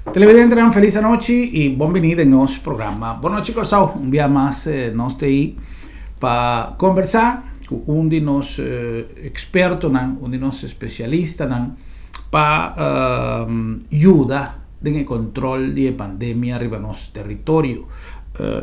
Televidentenan, felis anochi i bon bini den nos programa Bon Nochi Kòrsou. Un bia mas nos ta ei pa kombersá ku un di nos ekspertonan, un di nos espesialistanan pa yuda den e kontrol di e pandemia riba nos teritorio.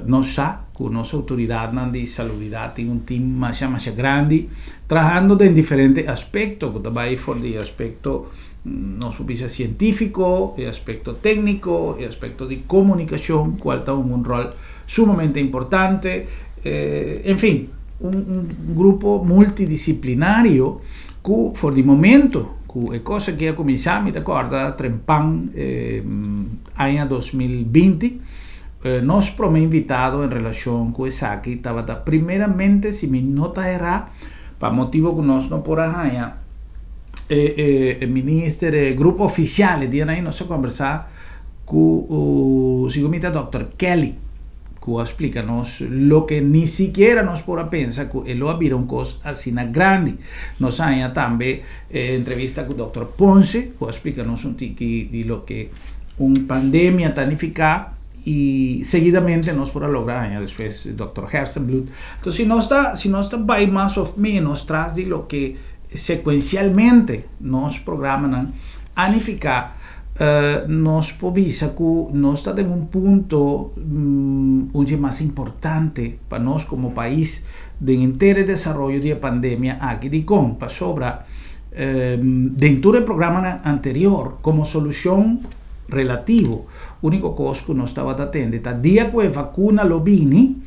Nos sa ku nos outoridatnan di salubridat tin un tim masha masha grandi trahando den diferente aspekto ku ta bai for di aspekto nos por bisa sientífiko, e aspekto tékniko, e aspekto di komunikashon, kual ta un un ròl sumamente importante, en fin, un un grupo multidisiplinario ku for di momento ku e kos aki a kuminsá, mi ta kòrda trempan aña 2020, nos promé invitado en relashon ku esaki tabata primeramente, si mi no ta erá, pa motibo ku nos no por a haña e e minister, e grupo ofisial e dianan ei nos a kombersá ku segun mi ta dòkter Kelly ku a splika nos loke ni sikiera nos por a pensa ku e lo a bira un kos asina grandi. Nos a haña tambe e entrevista ku dòkter Ponce ku a splika nos un tiki di loke un pandemia ta nifiká i seguidamente nos por a logra haña despues dòkter Gerstenbluth. Entonces si nos ta bai mas òf ménos tras di loke sekuensialmente nos programanan a nifiká, nos por bisa ku nos ta den un punto un dje mas importante pa nos komo pais den henter e desaroyo di e pandemia aki. Dikon? Pasobra den tur e programanan anterior komo solushon relativo, úniko kos ku nos tabata tende ta dia ku e vakuna lo bini,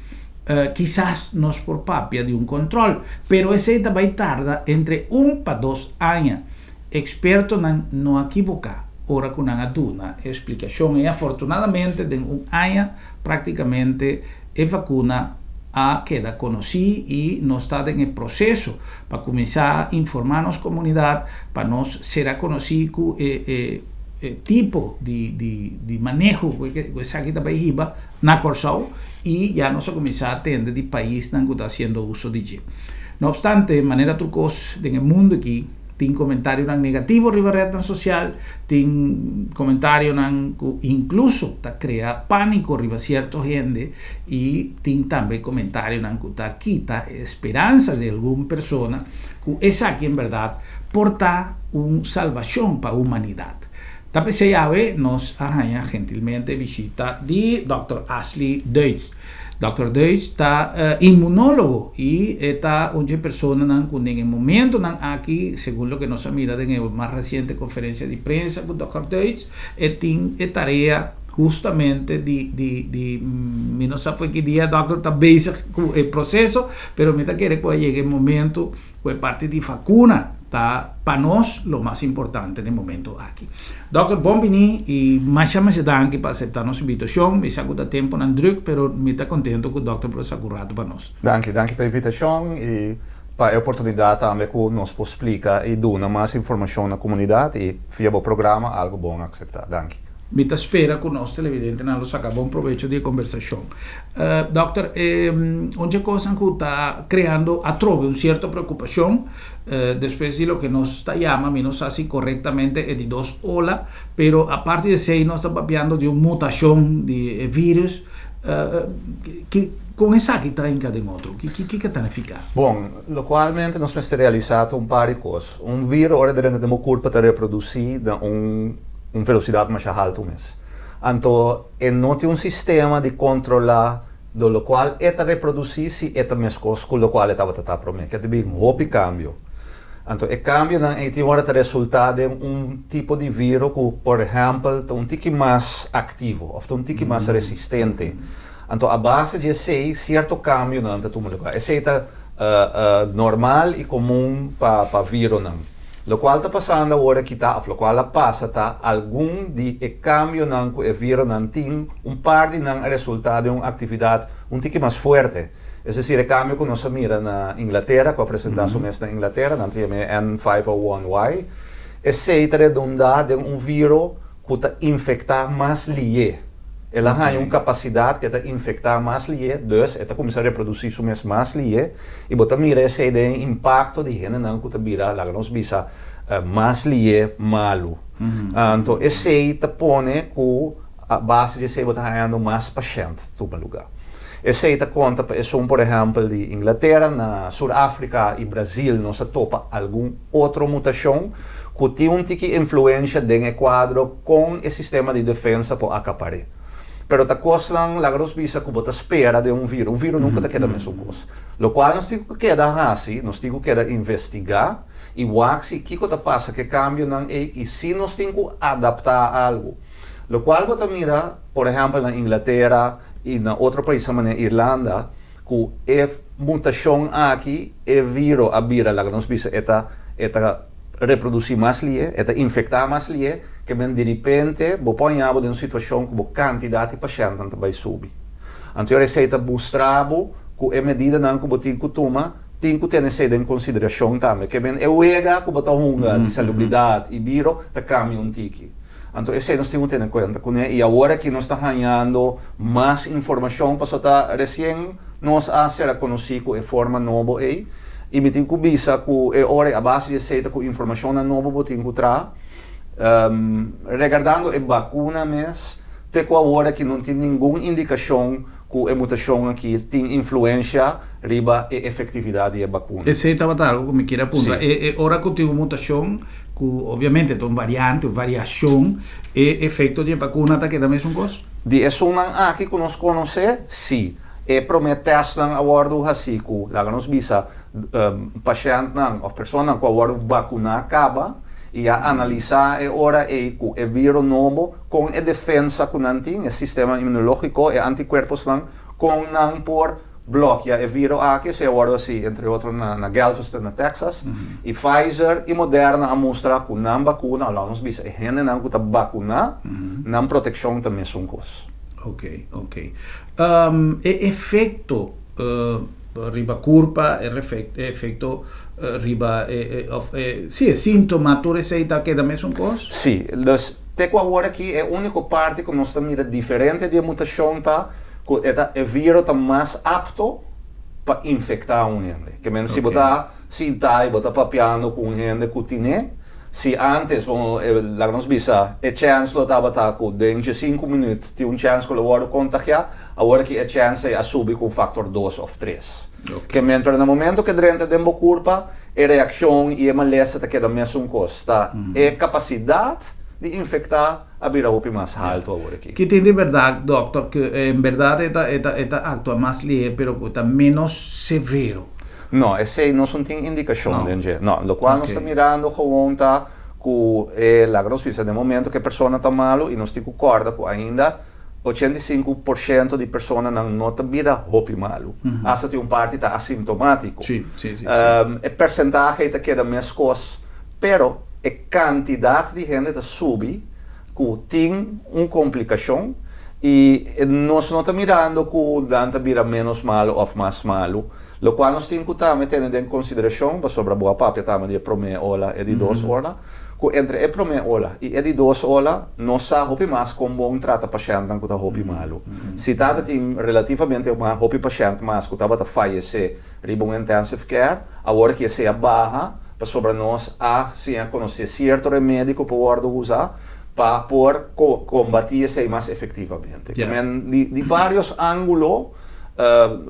kisas nos por papia di un kontrol, pero esei ta bai tarda entre 1 pa 2 aña. Ekspertonan no a kiboká ora ku nan a duna e splikashon i afortunadamente den un aña práktikamente e vakuna a keda konosí i nos ta den e proseso pa kuminsá informá nos komunidat pa nos sera konosí ku e tipo di maneho ku esaki ta bai hiba na Kòrsou i ya nos a kuminsá atende di paisnan ku ta hasiendo uso di dje. No opstante, manera tur kos den e mundu aki, tin komentarionan negativo riba retnan sosial, tin komentarionan ku inkluso ta krea pániko riba sierto hende i tin tambe komentarionan ku ta kita e speransa di algun persona ku esaki en bèrdat por ta un salbashon pa humanidat. Ta p'esei awe nos a haña gentilmente bishita di dòkter Ashley Duits. Dòkter Duits ta inmunólogo i e ta un dje personanan ku den e momentonan aki, segun loke nos a mira den e mas resiente konferensia di prensa ku dòkter Duits, e tin e tarea hustamente di, mi no sa for ki dia dòkter ta bezig ku e proseso, pero mi ta kere ku a yega e momento ku e parti di vakuna ta pa nos lo mas importante den momento aki. Dòkter, bon bini i masha masha danki pa aseptá nos invitashon. Mi sa ku ta tempunan drùk, pero mi ta kontentu ku dòkter por a saka un ratu pa nos. Danki, danki pa e invitashon i pa e oportunidat tambe ku nos por splika i duna mas informashon na komunidat i via bo programa algu bon akseptá. Danki. Mi ta spera ku nos televidentenan lo saka bon probecho di e kombersashon. Dòkter, un dje kosnan ku ta kreando atrobe un sierto preokupashon despues di loke nos ta yama, mi no sa si korektamente, e di dos ola, pero aparte di esei nos ta papiando di un mutashon di e virus. Ki kon esaki ta hinka den otro? Kiko ta nifiká? Bon, lokualmente nos mester realisá ta un par di kos. Un virus ora drenta den bo kurpa ta reprodusí na un velosidat masha haltu mes. Anto e no tin un sistema di kontrolá do lokual e ta reprodusí si e ta meskos ku lokual e tabata ta promé. Ke ta bin hopi kambio. Anto e kambionan ei tin ora ta resultá den un tipo di viro ku por ehèmpel ta un tiki mas aktivo òf ta un tiki mas resistente. Anto a base di esei sierto kambionan ta tuma lugá. Esei ta normal i komun pa vironan. Lokual ta pasando awor aki ta, òf lokual a pasa ta, algun di e kambionan ku e vironan tin, un par di nan a resultá den un aktividat un tiki mas fuerte. Es desir, e kambio ku nos a mira na Inglatera, ku a presentá su mes na Inglatera, nan ta yama e N501Y, esei ta redundá den un viro ku ta infektá mas lié. El a haña un kapasidat ku e ta infektá mas lié, dus e ta kuminsá reprodusí su mes mas lié, i bo ta mira esei den e impakto di hendenan ku ta bira, laga nos bisa, Mas lié malu. Anto esei ta pone ku a base di esei bo ta hañando mas pashènt tuma lugá. Esei ta konta pa esun por ehèmpel di Inglatera, na Sur Afrika i Brazil nos a topa algun otro mutashon ku tin un tiki influensha den e kuadro kon e sistema di defensa por akapar'é. Pero ta kosnan laga nos bisa ku bo ta spera den un viro. Un viro nunka ta keda mesun kos. Lokual nos tin ku keda hasi, nos tin ku keda investigá. I wak si kiko ta pasa ku e kambionan ei i si nos tin ku adaptá algu. Lokual bo ta mira, por ehèmpel na Inglatera i na otro paisnan manera Irlanda, ku e mutashon aki, e viro a bira, laga nos bisa, e ta e ta reprodusí mas lié, e ta infektá mas lié, ke men diripente bo por haña bo den un situashon ku bo kantidat di pashèntnan ta bai subi. Anto esei ta mustra bo ku e medidanan ku bo tin ku tuma Tin ku tene esei den konsiderashon tambe. Ke men e wega ku bo ta hunga di salubridat i biro ta kambia un tiki. Anto esei nos tin ku tene kuenta kuné i awor aki nos ta hañando mas informashon pasobra ta resien nos a sera konosí ku e forma nobo ei i mi tin ku bisa ku e ora ei a base di esei ta ku informashonnan nobo bo tin ku traha. Regardando e bakuna mes te ku awor aki no tin ningun indikashon ku e mutashon aki tin influensha riba e efektividat di e bakuna. Esei tabata algu ku mi kier a puntra. E ora ku tin un mutashon, ku obviamente ta un variante, un variashon, e efekto di e bakuna ta keda mesun kos? Di esunnan aki ku nos konosé, sí. E promé tèstnan a wòrdu hasí ku, laga nos bisa, pashèntnan òf personanan ku a wòrdu bakuná kaba i a analisá e ora ei ku e viro nobo, kon e defensa ku nan tin, e sistema inmunológiko, e antikuerposnan, kon nan por blòkia e viro aki, esei a wòrdu hasi entre otro na Galveston na Texas, i Pfizer i Moderna a mustra ku nan bakuna, alò nos bisa e hendenan ku ta bakuná, nan protekshon ta mesun kos. Ok, ok. E efekto riba kurpa, e efekto riba e, òf e, si e síntoma, tur esei ta keda mesun kos? Si, dus te ku awor aki e úniko parti ku nos ta mira diferente di e mutashon ta ku e ta e viro ta mas apto pa infektá un hende. Ke men si bo ta sintá i bo ta papiando ku un hende ku tin'é, si ántes bo laga nos bisa e chèns lo tabata ku den dje sinku minüt tin un chèns ku lo wòrdu kontagiá, awor aki e chèns ei a subi ku un faktor dos òf tres. Ke men pero na momento ku e drenta den bo kurpa e reakshon i e malesa ta keda mesun kos. Ta e kapasidat di infektá a bira hopi mas haltu awor aki. Ki tin di bèrdat dòkter ku en bèrdat e ta e ta e ta aktua mas lihé pero ku ta ménos severo? No, esei nos no tin indikashon den dje. No, lokual nos ta mirando gewon ta ku e laga nos bisa den momento ku e persona ta malu i nos tin ku kòrda ku ainda 85% di personanan no ta bira hopi malu. Asta tin un parti ta asintomátiko. E persentahe ei ta keda meskos, pero e kantidat di hende ta subi ku tin un komplikashon i nos no ta mirando ku nan ta bira ménos malu òf mas malu. Lokual nos tin ku tambe tene den konsiderashon, pasobra bo a papia tambe di e promé ola, e di dos ola, ku entre e promé ola i e di dos ola nos sa hopi mas kon bon trata pashèntnan ku ta hopi malu. Si tata tin relativamente hopi pashènt mas ku tabata fayesé riba un intensive care, awor ki esei a baha pasobra nos a siña konosé sierto remedi ku por wòrdu usá pa por kombatí esei mas efektivamente. Di vários ángulo.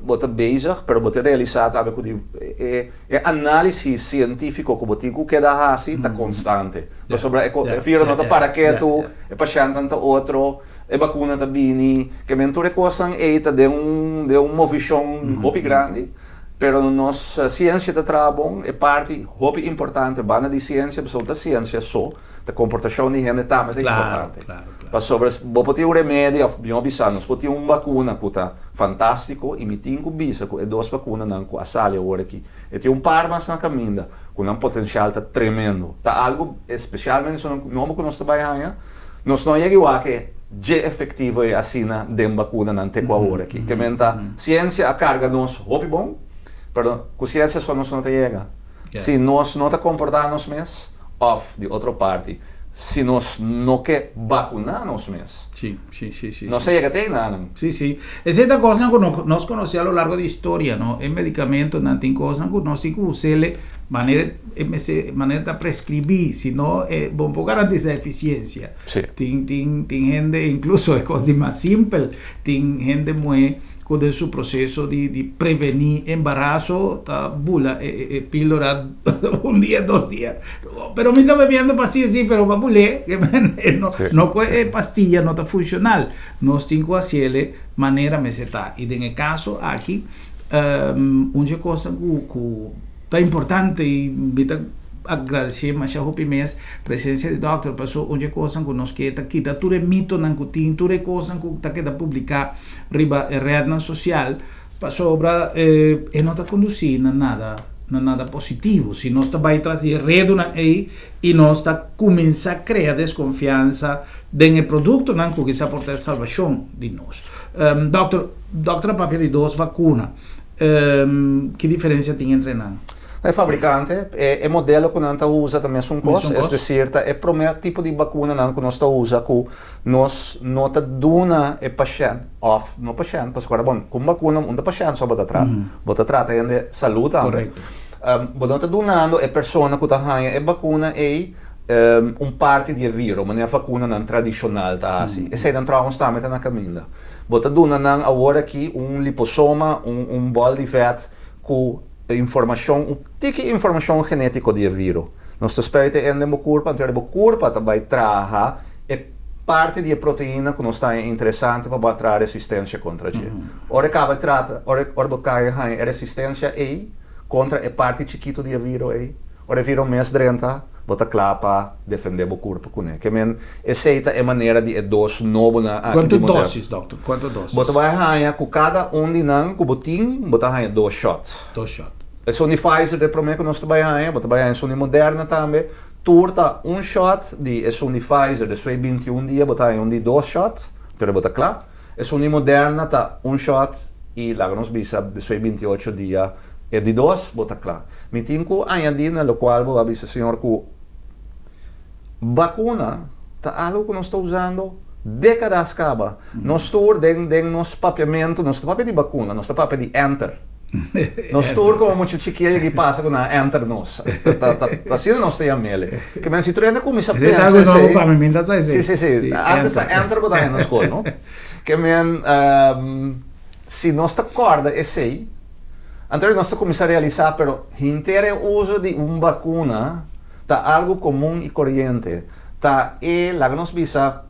Bo ta bezig, pero bo ta realisá tambe ku di e e análisis sientífiko ku bo tin ku keda hasi ta konstante. Pasobra e e viro no ta para ketu, e pashèntnan ta otro, e bakuna ta bini, ke men tur e kosnan ei ta den un den un movishon hopi grandi, pero nos siensia ta traha bon, e parti hopi importante banda di siensia, pasobra no ta siensia so, Ta komportashon di hende tambe ta importante. Pasobra bo por tin un remedi òf mihó bisa nos por tin un bakuna ku ta fantástiko i mi tin ku bisa ku e dos bakunanan ku a sali awor aki e tin un par mas na kaminda ku nan potensial ta tremendo. Ta algu espesialmente esunnan nobo ku nos ta bai haña nos no yega wak e dje efektivo e asina den bakunanan te ku awor aki. Ke men ta siensia a karga nos hopi bon pero ku siensia so nos no ta yega. Si nos no ta komportá nos mes. Òf, di otro parti, si nos no ke bakuná nos mes. Sí, sí, sí, sí. Nos ta yega te einan. Sí, sí. Esei ta kosnan ku nos konosé a lo largo di historia, no? E medikamentonan tin kosnan ku nos tin ku us'é Manera e mester manera ta prescribí, si no e bo no por garantisa eficiencia. Tin tin tin hende incluso e cos di mas simpel, tin hende muhé cu den su proceso di di prevení embaraso ta bula e e píldora un dia dos dia, pero mi ta bebiendo pastilla si pero bo a bul'é no no cu e pastilla no ta funcional. Nos tin cu haciele manera mester ta y den e caso aki un dje cosnan cu cu Ta importante y mi ta agradece masha hopi mes presencia di dokter paso un dje cosnan cu nos ke ta kita tur e mitonan cu tin, tur e cosnan cu ta keda publica riba e rednan social pasobra e no ta conduci na nada na nada positivo. Si nos ta bay tras di e redonan ey y nos ta cuminsa crea desconfiansa den e productonan cu kisa por ta e salvacion di nos. Dokter, dokter a papia di dos vacuna. Ki diferencia tin entre nan? E fabricante, e modelo cu nan ta usa ta mesun cos, es decir, ta e prome tipo di vacunanan cu nos ta usa cu nos no ta duna e pashent, of no pashent, pasobra bon, cu un vacuna un ta pashent so bo ta trata, bo ta trata hende salud tambe. Bo no ta dunando e persona cu ta haña e vacuna ey un parti di e viro, manera vacunanan tradicional ta haci. Eseynan trouwens tambe ta na caminda. Bo ta duna nan awor aki un liposoma, un un bòl di vèt ku informashon, un tiki informashon genétiko di e viro. Nos ta spuit e den bo kurpa, anto bo kurpa ta bai traha e parti di e proteina ku nos ta haña interesante pa bo a traha resistensia kontra dje. Ora e kaba trata, ora ora bo kai haña e resistensia ei kontra e parti chikitu di e viro ei, Ora e viro mes drenta, bo ta kla pa defendé bo kurpa kuné. Ke men, esei ta e manera di e dos nobonan aki di Kuantu dosis, dòkter? Kuantu dosis? Bo ta bai haña ku kada un di nan ku bo tin, bo ta haña dos shòt. Dos shòt. Esun di Pfizer ta e promé ku nos ta bai haña, bo ta bai haña esun di Moderna tambe. Tur ta un shòt di esun di Pfizer, despues 21 dia bo ta haña un di dos shòt, pero bo ta kla. Esun di Moderna ta un shòt i laga nos bisa despues 28 dia e di dos bo ta kla. Mi tin ku añadí na lokual bo a bisa señor ku bakuna ta algu ku nos ta usando dékadas kaba. Nos tur den den nos papiamentu nos ta papia di bakuna, nos ta papia di enter. Nos tur komo mucha chikí a yega pasa ku nan a enter nos. Ta ta asina nos ta yam'el. Ke men si tur hende a kuminsá pensa esei. Esei ta algu nobo pa mi, mi no ta sa esei. Si, si, si. Antes ta enter bo ta haña na skol, no? Ke men si nos ta kòrda esei, anto nos ta kuminsá realisá pero henter e uso di un bakuna ta algu komun i koriente. Ta e, laga nos bisa,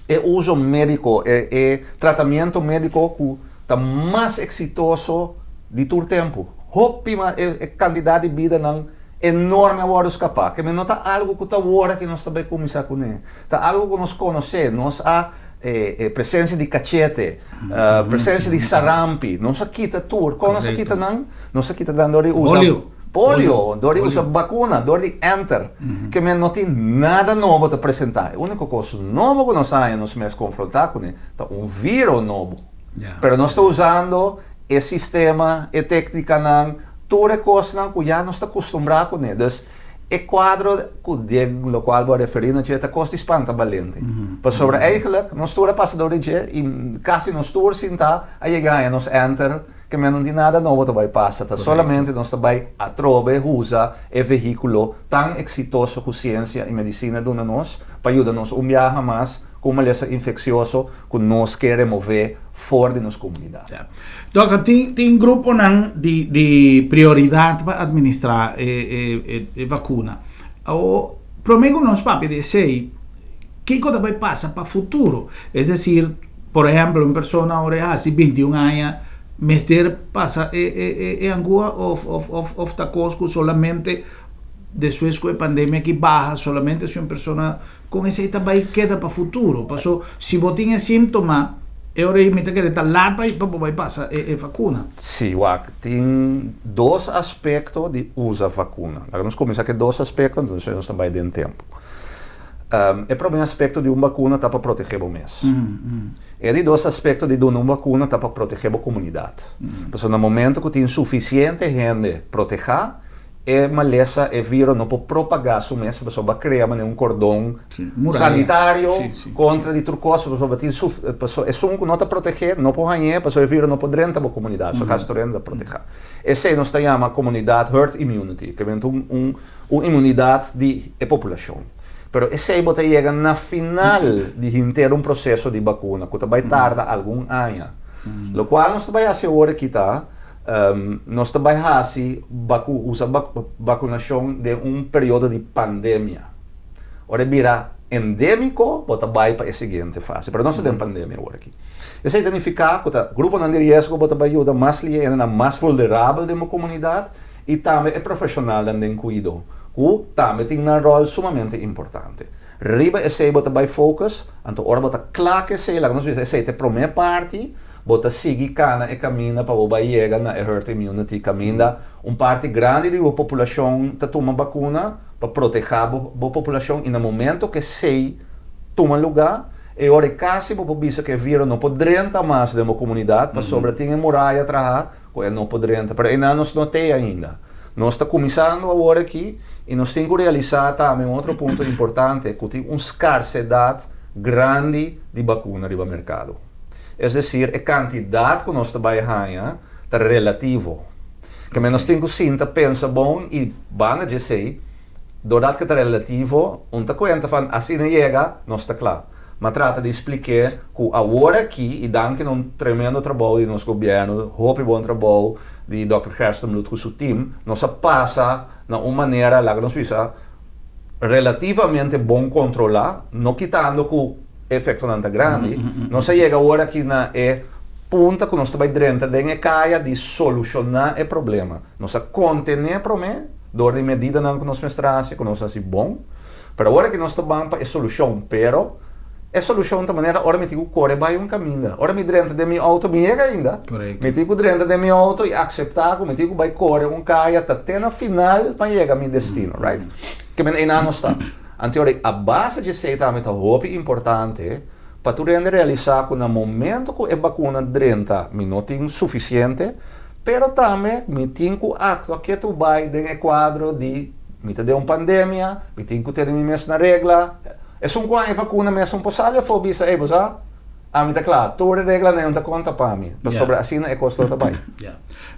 e uso médiko, e e tratamiento médiko ku ta mas eksitoso di tur tempu. Hopi mas e e kantidat di bidanan enorme a wòrdu skapá. Ke men no ta algu ku ta wòrdu ku nos ta bai kuminsá kuné. Ta algu ku nos konosé. Nos a e e presensia di kachete, presensia di sarampi, nos a kita tur. Kon nos a kita nan? Nos a kita nan dor di usa Polio. Polio, dor di usa bakuna, dor di enter. Ke men no tin nada nobo ta presentá. E úniko kos nobo ku nos haña nos mes konfrontá kuné ta un viro nobo. Pero nos ta usando e sistema, e téknikanan, tur e kosnan ku ya nos ta kustumbrá kuné. Dus e kuadro ku den lokual bo a referí na dje ta kos di spanta balente. Pasobra eigentlik nos tur a pasa dor di dje i kasi nos tur sintá a yega haña nos enter ke men no tin nada nobo ta bai pasa. Ta solamente nos ta bai atrobe usa e vehíkulo tan eksitoso ku siensia i medisina duna nos pa yuda nos un biaha mas ku un malesa infeksioso ku nos ke remové for di nos komunidat. Ya. Dòkter, tin tin gruponan di di prioridat pa administrá e e e e vakuna. Awor, promé ku nos papia di esei, kiko ta bai pasa pa futuro? Es desir, por ehèmpel, un persona ora e hasi 21 aña mester pasa e e e e angua òf òf òf òf ta kos ku solamente despues ku e pandemia aki baha solamente si un persona Kon esei ta bai keda pa futuro? Paso si bo tin e síntoma, e ora ei mi ta kere ta lat pa bo bai pasa e vakuna. Sí, wak, tin dos aspekto di usa vakuna. Laga nos kuminsá ku e dos aspekto, entonces nos ta bai den tempu. E promé aspekto di un bakuna ta pa protegé bo mes. E di dos aspekto di duna un bakuna ta pa protegé bo komunidat. Pasobra na momento ku tin sufisiente hende protehá, E malesa, e viro no por propagá su mes, pasobra bo a krea manera un kordon muraya sanitario Sí, sí, kontra di tur kos, pasobra tin suf, pasobra esun ku no ta protegé no por hañ'é, pasobra e viro no por drenta bo komunidat, so kasi tur hende ta protehá. Esei nos ta yama komunidat herd immunity, ke benta un un un inmunidat di e populashon. Pero esei bo ta yega na final di henter un proseso di bakuna ku ta bai tarda algun aña. Lokual nos ta bai hasi awor aki ta, Nos ta bai hasi baku usa bakunashon den un periodo di pandemia. Ora e bira endémiko bo ta bai pa e siguiente fase, pero nos ta den pandemia awor aki. Esei ta nifiká ku ta gruponan di riesgo bo ta bai yuda mas lihe hendenan mas vulderabel den bo komunidat i tambe e profeshonalnan den kuido ku tambe tin nan ròl sumamente importante. Riba esei bo ta bai focus, anto ora bo ta kla ku esei, laga nos bisa esei ta e promé parti, Bo ta sigui kana e kaminda pa bo bai yega na e herd immunity kaminda un parti grandi di bo populashon ta tuma bakuna pa protehá bo bo populashon i na momento ku esei tuma lugá e ora ei kasi bo por bisa ku e viro no por drenta mas den bo komunidat pasobra tin e muraya traha ku e no por drenta. Pero einan nos no t'ei ainda. Nos ta kuminsando awor aki i nos tin ku realisá tambe un otro punto importante ku tin un skarsedat grandi di bakuna riba merkado. Es desir, e kantidat ku nos ta bai haña ta relativo. Ke men nos tin ku sinta pensa bon i banda dje esei, doordat ku ta relativo, un ta kuenta van asina yega, nos ta kla. Ma trata di splik'é ku awor aki, i danki na un tremendo trabou di nos gobièrnu, hopi bon trabou di dòkter Gerstenbluth ku su tim, nos a pasa na un manera, laga nos bisa, relativamente bon kontrolá, no kitando ku efectonan ta grandi, nos a yega awor aki na e punta cu nos ta bay drenta den e caya di soluciona e problema. Nos a contene prome door di medidanan cu nos mester haci, cu nos a haci bon, pero awor aki nos ta ban pa e solucion, pero e solucion ta manera ora mi tin cu core bay un caminda, ora mi drenta den mi auto mi yega ainda, mi tin cu drenta den mi auto y acepta cu mi tin cu bay core un caya ta te na final pa yega mi destino, right? Ke men eynan nos ta. Anteori, a base dje esei tambe ta hopi importante pa tur hende realisá ku na momento ku e bakuna drenta mi no tin sufisiente, pero tambe mi tin ku aktua ketu bai den e kuadro di mi ta den un pandemia, mi tin ku tene mi mes na regla. Esun ku haña e vakuna mes un por sali afó bisa, ey bo sa, ami ta kla, tur e reglanan ta konta pa mi, pasobra asina e kos lo ta bai.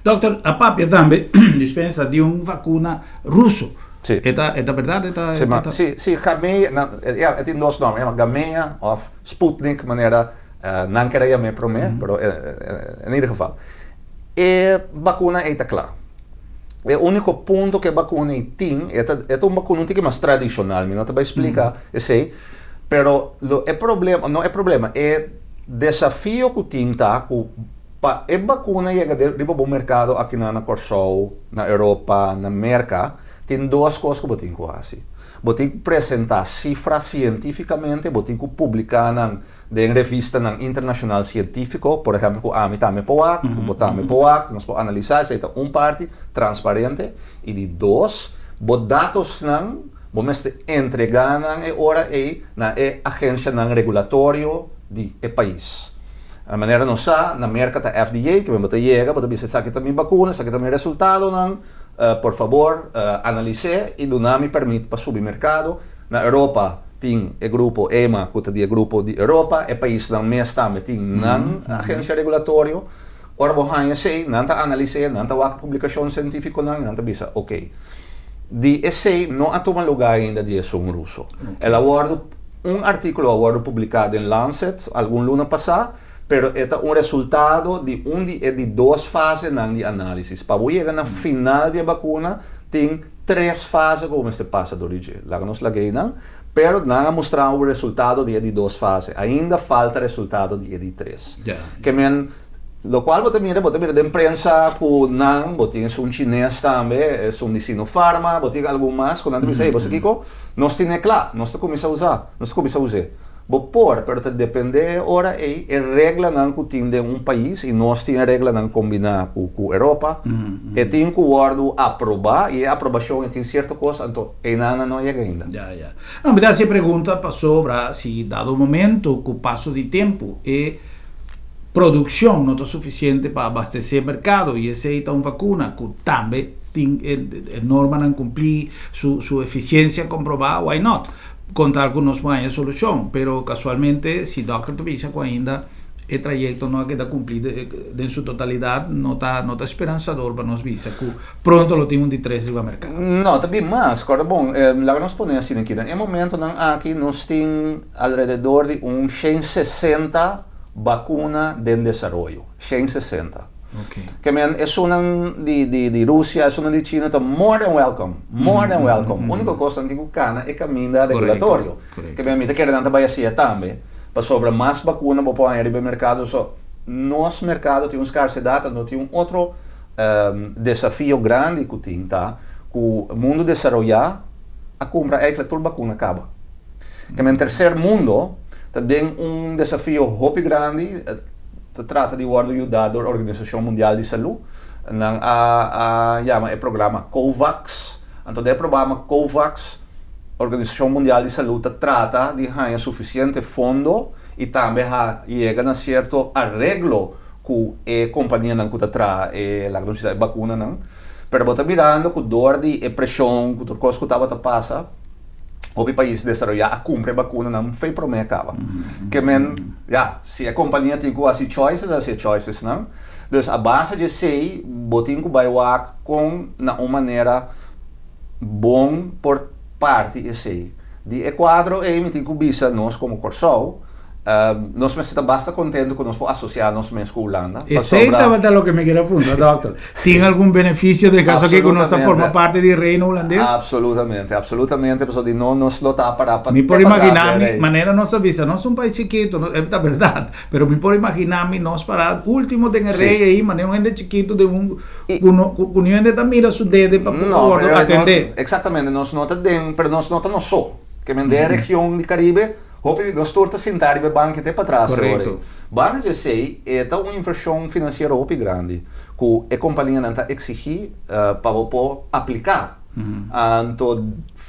Dokter, a papia tambe dispensa di un vakuna ruso. Sí. E ta, e ta berdad? E ta, Sí, e ma, ta... sí, sí, Gamea, na, ja, e tin dos nomber, e yama Gamea of Sputnik, manera nan kere yam'é promé, pero in ieder geval. E bakuna ei ta kla. E úniko punto ku e bakuna ei tin, e ta, e ta un bakuna un tiki mas tradishonal, mi no ta bai splika esei, pero lo e problema, no e problema, e desafio ku tin ta ku Pa e bakuna yega den riba bo merkado akinan na Kòrsou, na Europa, na Merka, tin dos kos ku bo tin ku hasi. Bo tin ku presentá sifra sientífikamente, bo tin ku publiká nan den revistanan internashonal sientífiko, por ehèmpel ku ami tambe por wak, ku bo tambe por wak, nos por analisá, esei ta un parti, transparente. I di dos, bo datosnan bo mester entregá nan e ora ei na e agenshanan regulatorio di e pais. Na manera nos sa, na Merka ta FDA, ke men bo ta yega, bo ta bisa esaki ta mi bakuna, esaki ta mi resultadonan, por fabor analis'é i duna mi permit pa subi merkado. Na Europa tin e grupo EMA ku ta di e grupo di Europa, e paisnan mes tambe tin nan agensia regulatorio. Ora bo haña esei, nan ta analis'é, nan ta wak publikashon sientífikonan i nan ta bisa oke. Di esei no a tuma lugá ainda di esun ruso. El a wòrdu Un artíkulo a wòrdu publiká den Lancet algun luna pasá, pero e ta un resultado di un di e di dos fasenan di análisis. Pa bo yega na final di e bakuna, tin tres fase ku bo mester pasa dor di dje. Laga nos laga einan, pero nan a mustra un resultado di e di dos fase. Ainda falta resultado di e di tres. Ke men. Lokual bo ta mira, bo ta mira den prensa ku nan, bo tin esun chines tambe, esun di Sinopharma, bo tin algun mas ku nan ta bisa, hey, bo sa kiko? Nos tine kla, nos ta kuminsá usa, nos ta kuminsá us'é. Bo por, pero ta dependé e ora ei e reglanan ku tin den un pais, i nos tin e reglanan kombiná ku ku Europa, e tin ku wòrdu aprobá, i e aprobashon e tin sierto kos, anto einan nan no yega ainda. Ya, ya. No, mi ta hasi e pregunta pasobra si dado momento ku paso di tempu e Produccion no ta suficiente pa abastece mercado y esey ta un vacuna cu tambe tin. Tin e normanan kumplí, su efisiensia komprobá, why not? Konta ku nos por haña solushon, pero kasualmente si dòkter ta bisa ku ainda e trayekto no a keda kumplí den su totalidat, no ta speransador pa nos bisa ku pronto lo tin un di tres riba merkado. No, ta bin mas, kòrda bon, laga nos pone asina aki. Den e momentonan aki nos tin alrededor di un 160 bakuna den desaroyo. 160. Ke men esunnan di Rusia, esunnan di China ta more than welcome. More than welcome. Úniko kos nan tin ku kana e kaminda regulatorio. Ke men mi ta kere nan ta bai hasié tambe. Pasobra mas bakuna bo por haña riba e merkado. So, nos merkado tin un skarsedat, anto tin un otro desafio grandi ku tin ta ku mundu desaroyá a kumpra eigenlijk tur bakuna kaba. Ke men terser mundo ta den un desafio hopi grandi, ta trata di wòrdu yudá dor Organisashon Mundial di Salú. Nan a yama e programa COVAX. Anto den e programa COVAX Organisashon Mundial di Salú ta trata di haña sufisiente fondo i tambe ha yega na sierto areglo ku e kompanianan ku ta traha e, laga nos bisa, e bakunanan. Pero bo ta mirando ku dor di e preshon ku tur kos ku tabata pasa, hopi pais desaroyá a kumpra e bakunanan fe promé kaba. Ke men, ya, si e kompania tin ku hasi choices, a hasi e choicesnan. Dus a base di esei bo tin ku bai wak kon na un manera bon por parti esei. Di e kuadro ei mi tin ku bisa nos komo Kòrsou, nos mester ta basta kontentu ku nos por asosiá nos mes ku Hulanda. Esei tabata loke mi kier a puntra, dòkter. Tin algun benefisio den kaso aki ku nos ta forma parti di Reino Hulandes? Absolutamente, absolutamente, pasobra di no nos lo ta pará pa Mi por imaginá mi, manera nos a bisa, nos ta un pais chikitu, e ta bèrdat, pero mi por imaginá mi nos pará último den e rei ei, manera un hende chikitu den un, ku no, ku niun hende ta mira su dede pa por wòrdu atendé. Eksaktamente, nos no ta den, pero nos no ta nos so. Ke men den e region di Karibe, hopi nos tur ta sinta riba e banki te patras awor ei. Banda di esei, e ta un invershon finansiero hopi grandi ku e kompanianan ta eksigí pa bo por apliká. Anto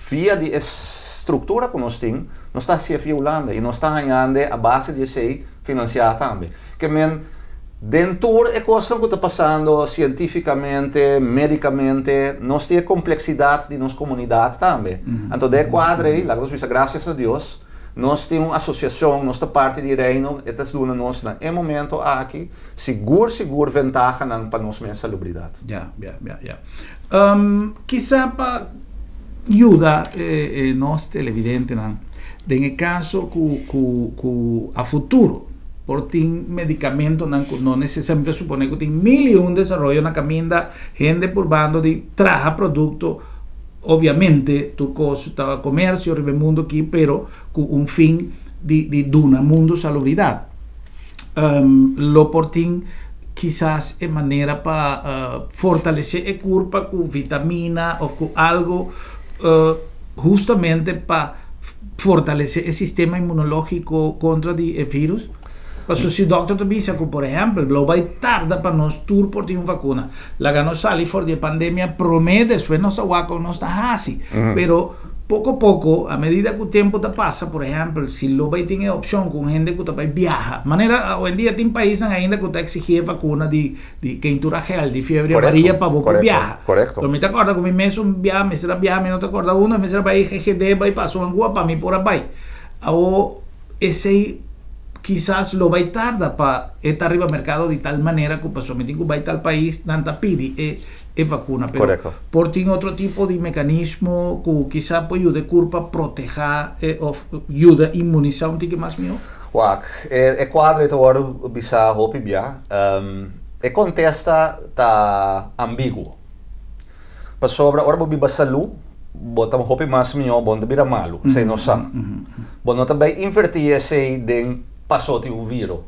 via di e struktura ku nos tin, nos ta hasié via Hulanda i nos ta hañando a base di esei finansiá tambe. Ke men den tur e kosnan ku ta pasando sientífikamente, médikamente, nos tin e kompleksidat di nos komunidat tambe. Anto den e kuadro ei, laga nos bisa grasias a Dios, nos tin un asosiashon, nos ta parti di Reino, e ta duna nos na e momento aki sigur sigur ventahanan pa nos mes salubridat. Ya, ya, ya, ya. Kisa pa yuda nos televidentenan den e kaso ku ku ku a futuro por tin medikamentonan ku no nesesariamente supone ku tin mil i un desaroyo na kaminda hende purbando di traha produkto obviamente tur kos ta komersio riba e mundu aki pero ku un fin di di duna mundu salubridat. Lo por tin kisas e manera pa fortalesé e kurpa ku vitamina òf ku algu hustamente pa fortalesé e sistema inmunológiko kontra di e vírus? Pasobra si dòkter ta bisa ku por ehèmpel lo bai tarda pa nos tur por tin un vakuna, laga nos sali for di e pandemia promé despues nos ta wak kon nos ta hasi. Pero poko poko a medida ku tempu ta pasa, por ehèmpel si lo bai tin e opshon ku un hende ku ta bai biaha, manera awendia tin paisnan ainda ku ta eksigí e vakuna di di keintura gel, di fiebre amarilla pa bo por biaha. Pero mi ta kòrda ku mi mes un biaha mester a biaha, mi no ta kòrda unda, mi mester a bai GGD bai pasa un angua pa mi por a bai. Awor esei kisas lo bai tarda pa e ta riba merkado di tal manera ku pasobra mi tin ku bai tal pais nan ta pidi e e vakuna pero por tin otro tipo di mekanismo ku kisa por yuda e kurpa protehá e òf yuda inmunisá un tiki mas mihó? Wak, e kuadro ei ta wòrdu bisá hopi bia. E kontesta ta ambiguo. Pasobra ora bo biba salú, bo ta hopi mas mihó, bo no ta bira malu, esei nos sa. Bo no ta bai invertí esei den pasó tin un viro.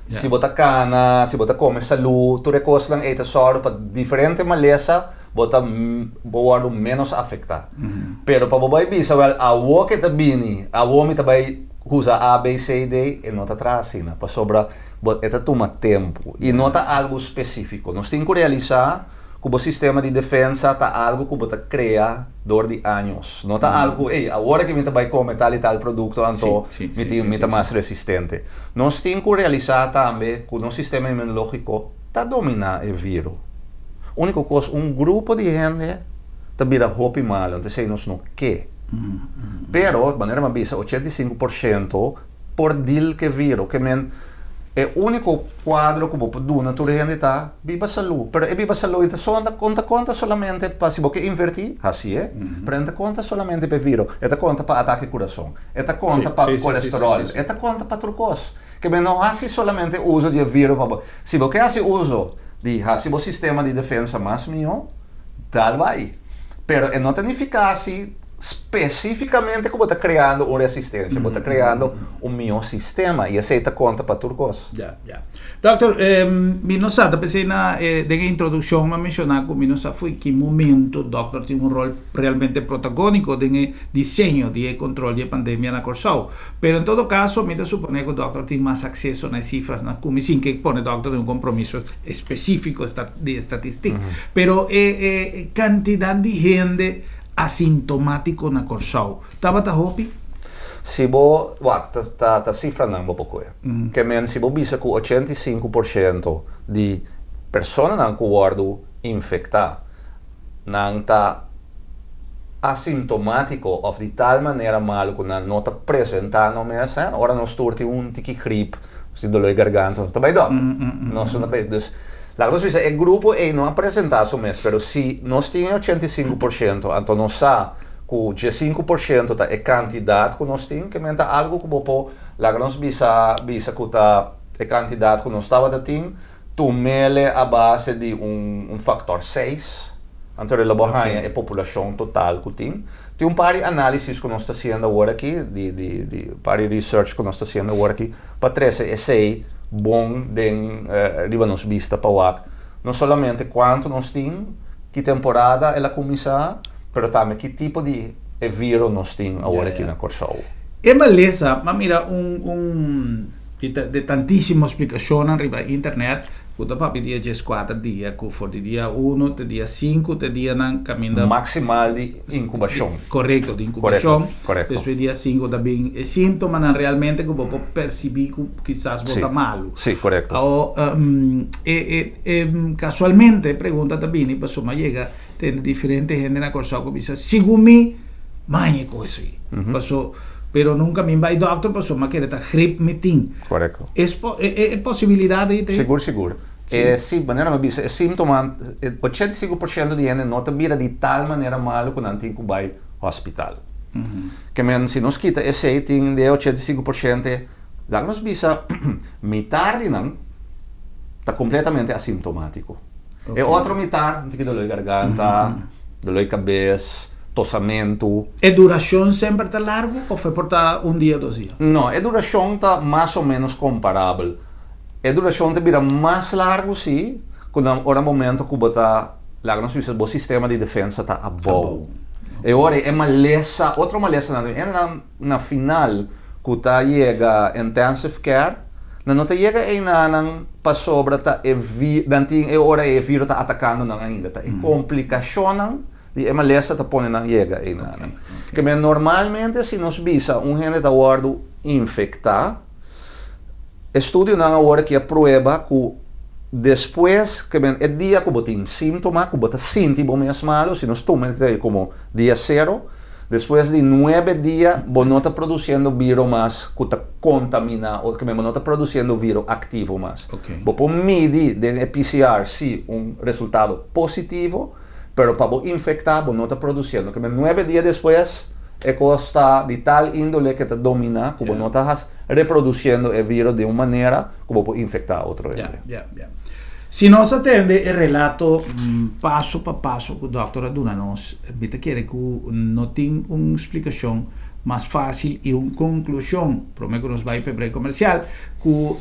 Si bo ta kana, si bo ta kome salú, tur e kosnan ei ta sòru pa diferente malesa bo ta bo wòrdu ménos afektá. Pero pa bo bai bisa, wèl, awor ke ta bini, awor mi ta bai usa A, B, C, D, e no ta traha asina, pasobra bo e ta tuma tempu i no ta algu spesífiko. Nos tin ku realisá ku bo sistema di defensa ta algu ku bo ta krea dor di años. No ta algu ku, ey, awor aki mi ta bai kome tal i tal produkto, anto mi tin mi ta mas resistente. Nos tin ku realisá tambe ku nos sistema inmunológiko ta dominá e viro. Úniko kos, un grupo di hende ta bira hopi malu, anto esei nos no ke. Pero, manera mi a bisa, 85% por deal ku e viro. Ke men, e úniko kuadro ku bo por duna tur hende ta biba salú. Pero e biba salú ta konta konta solamente pa si bo ke invertí, hasié, pero e no ta konta solamente pa e viro. E ta konta pa atake kurason, e ta konta pa kolesteròl, e ta konta pa tur kos. Ke men no hasi solamente uso di e viro pa bo. Si bo ke hasi uso di hasi bo sistema di defensa mas mihó, dal bai. Pero e no ta nifiká si spesífikamente ku bo ta kreando un resistensia, bo ta kreando un mihó sistema i esei ta konta pa tur kos. Ya, ya. Dòkter, mi no sa, ta p'esei na den e introdukshon mi a menshoná ku mi no sa fo'i ki momento dòkter tin un ròl realmente protagóniko den e diseño di e kontrol di e pandemia na Kòrsou. Pero en todo caso mi ta supone cu dokter tin mas acceso na e cifrasnan cu mi sin ke pone dokter den un compromiso especifico di estatistic. Pero e e cantidad di hende asintomatico na Corsou tabata hopi? Si bo wak ta ta ta cifranan bo por coge. Ke men si bo bisa cu 85% di personanan cu wordo infecta nan ta asintomátiko òf di tal manera malu ku nan no ta presentá nan mes, hè, ora nos tur tin un tiki grip, nos tin doló di garganta, nos ta bai dòkter. Nos no ta bai, dus laga nos bisa e grupo ei no a presentá su mes, pero si nos tin e 85%, anto nos sa ku 15% ta e kantidat ku nos tin, ke men ta algu ku bo por laga nos bisa bisa ku ta e kantidat ku nos tabata tin, Tumele a base di un factor seis, anto lo bo haña e populacion total cu tin. Tin un par di analisis cu nos ta haciendo awor aki, di di di par di research cu nos ta haciendo awor aki pa trece esey bon den riba nos bista pa wak no solamente cuanto nos tin, ki temporada el a cuminsa, pero tambe ki tipo di e viro nos tin awor aki na Corsou. E malesa, m'a mira un un. Di ta de tantísimo splikashonnan riba internet ku ta papia dia 14 dia ku for di dia uno te dia sinku te dianan kaminda. Maksimal di inkubashon. Korekto, di inkubashon. Korekto, korekto. Despues dia sinku ta bin e síntomanan realmente ku bo por persibí ku kisas bo ta malu. Si, korekto. Awo e e e kasualmente e pregunta ta bini pasobra mi a yega tende diferente hende na Kòrsou ku bisa sigun mi maña e kos ei. Paso, pero nunka mi bai dòkter paso mi a kere ta grip mi tin. Korekto. Es po e e posibilidat ei ta. Sigur sigur. E si, manera mi a bisa e síntoma, e 85% di hende no ta bira di tal manera malu ku nan tin ku bai hòspital. Ke men si nos kita esei tin di e 85% laga nos bisa mitar di nan ta kompletamente asintomátiko. E otro mitar, un tiki dolor di garganta, dolor di kabes, tosamentu. E durashon semper ta largu òf e por ta un dia, dos dia? No, e durashon ta mas o ménos komparabel. E durashon ta bira mas largu sí, ku na ora momento ku bo ta, laga nos bisa, bo sistema di defensa ta abou. E ora ei e malesa, otro malesanan también, e nan na final ku ta yega intensive care, nan no ta yega einanan pasobra ta e vi, nan tin e ora ei e viro ta atakando nan ainda, ta e komplikashonnan di e malesa ta pone nan yega einanan. Ke men normalmente si nos bisa un hende ta wòrdu infektá, Estudionan awor aki a prueba ku despues ke men e dia ku bo tin síntoma, ku bo ta sinti bo mes malu, si nos tuma esei komo dia sero, despues di nuebe dia bo no ta produsiendo viro mas ku ta kontaminá o ke men bo no ta produsiendo viro aktivo mas. Bo por midi den e PCR si un resultado positivo, pero pa bo infektá bo no ta produsiendo. Ke men nuebe dia despues e kos ta di tal índole ke ta dominá ku bo no ta hasi. Reproduciendo e viro di un manera cu bo por infecta otro hende. Ya, ya, ya. Si nos a tende e relato paso pa paso cu dokter a duna nos, mi ta kere cu no tin un splicacion mas facil y un conclusion, prome cu nos bay pa e break comercial, cu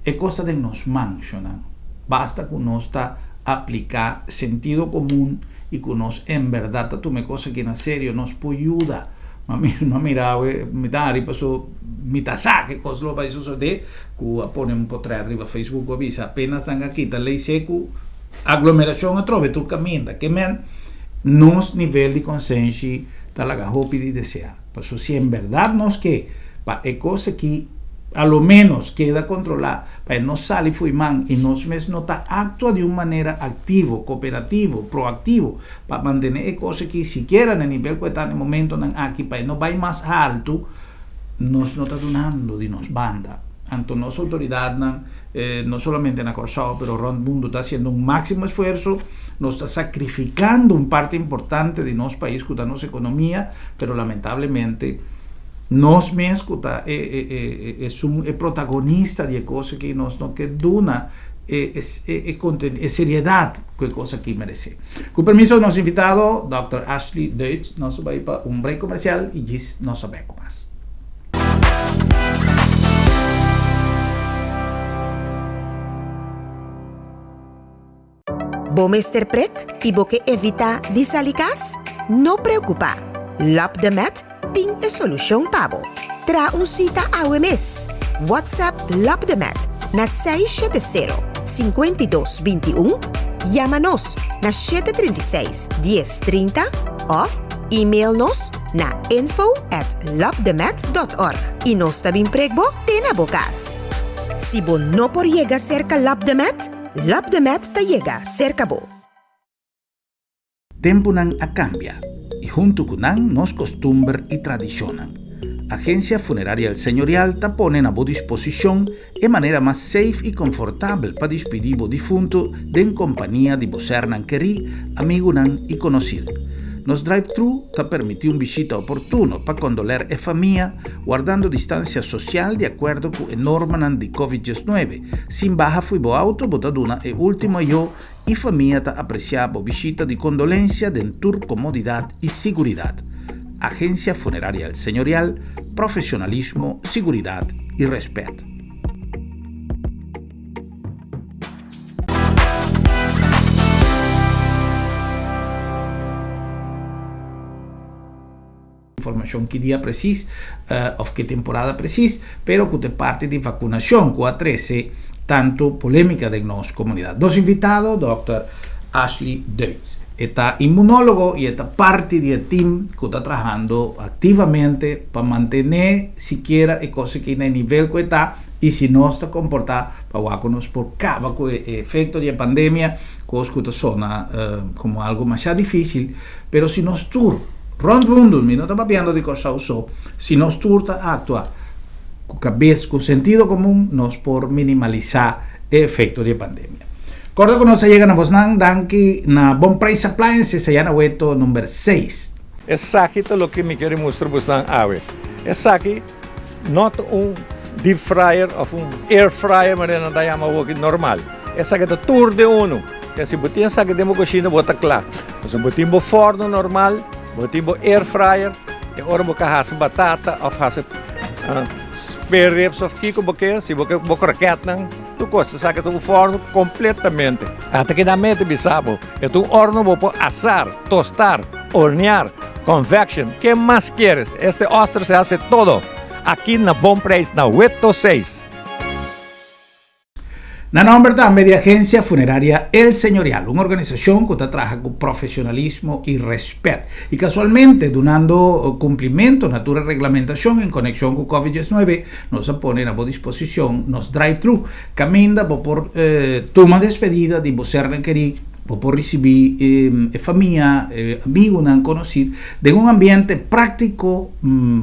e cos ta den nos man, shonnan. Basta cu nos ta aplica sentido comun y cu nos en berdad ta tuma e cos aki na serio, nos por yuda. Ma mi a mira awe, mi ta hari paso mi ta sa ke kos lo bai sosode, ku a pone un potret riba Facebook ku a bisa apenas nan a kita lei seku, aglomerashon atrobe tur kaminda. Ke men nos nivel di konsenshi ta laga hopi di desea. Paso si en bèrdat nos ke pa e kos aki a lo ménos keda kontrolá pa e no sali fo'i man i nos mes no ta aktua di un manera aktivo, kooperativo, proaktivo pa mantené e kos aki sikiera na e nivel ku e ta na e momentonan aki pa e no bai mas haltu, nos no ta dunando di nos banda. Anto nos outoridatnan, no solamente na Kòrsou pero rònt mundu ta hasiendo un máksimo esfuerso, nos ta sakrifikando un parti importante di nos pais ku ta nos ekonomia, pero lamentablemente nos mes ku ta e e e esun e protagonista di e kos aki nos no ke duna e e e seriedat ku e kos aki meresé. Ku permiso di nos invitado dòkter Ashley Duits nos a bai pa un break komersial i djis nos a bek ku mas. Bo mester prek i bo ke evitá di sali kas? No preokupá! Lab de Med tin e solushon pa bo. Traha un sita awe mes! WhatsApp Lab de Med na 670 52 21, yama nos na 736 10 30 òf email nos na info at labdemed.org i nos ta bin prek bo te na bo kas. Si bo no por yega serka Lab de Med, Lab de Med ta yega serka bo. Tempunan a kambia i huntu ku nan nos kostumber i tradishonnan. Agensia Funeraria El Señorial ta pone na bo disposishon e manera mas safe i konfortabel pa dispidí bo difuntu den kompania di bo sernan kerí, amigunan i konosir. Nos drive-thru ta permití un bishita oportuno pa kondoler e famia, wardando distansia sosial di akuerdo ku e normanan di Covid 19. Sin baha fo'i bo auto bo ta duna e último ayó i famia ta apresiá bo bishita di kondolensia den tur komodidat i siguridat. Agensia Funeraria El Señorial, profesionalismo, siguridat i rèspèt. Informashon ki dia presis òf ki temporada presis, pero ku ta e parti di vakunashon ku a trese tantu polémika den nos komunidat. Nos invitado, dòkter Ashley Duits. E ta inmunólogo i e ta parti di e tim ku ta trahando aktivamente pa mantené sikiera e kos aki na e nivel ku e ta i si nos ta komportá pa wak ku nos por kaba ku e efekto di e pandemia, kos ku ta sona komo algu masha difísil. Pero si nos tur, rond mundu, mi no ta papiando di Kòrsou so, si nos tur ta aktua ku kabes, ku sentido komun, nos por minimalisá e efekto di e pandemia. Kòrda ku nos a yega na bosnan danki na Bon Prijs Appliances ayá na Weto number seis. Esaki ta loke mi kere mustra bosnan awe. Esaki no ta un deep fryer of un air fryer manera nan ta yama awoki normal. Esaki ta tur den unu. Ke si bo tin esaki den bo kushina bo ta kla. Pasobra bo tin bo forno normal, bo tin bo air fryer e ora bo ka hasi batata of hasi spare ribs of kiko bo ke, si bo ke bo kroketnan, tur kos. Esaki ta un forno kompletamente. Ata ki nan mete bisa bo, e ta un orno bo por asar, tostar, hornear, convection, ke mas kieres? Este oster se hace todo aki na Bon Prijs na Weto seis. Na nomber tambe di Agencia Funeraria El Señorial, un organisacion cu ta traha cu profesionalismo y respet y casualmente dunando cumplimento na tur e reglamentacion en conexion cu Covid 19, nos a pone na bo disposicion nos drive-thru caminda bo por tuma despedida di bo sernan keri, bo por ricibi e famia, e amigunan, conoci den un ambiente practico,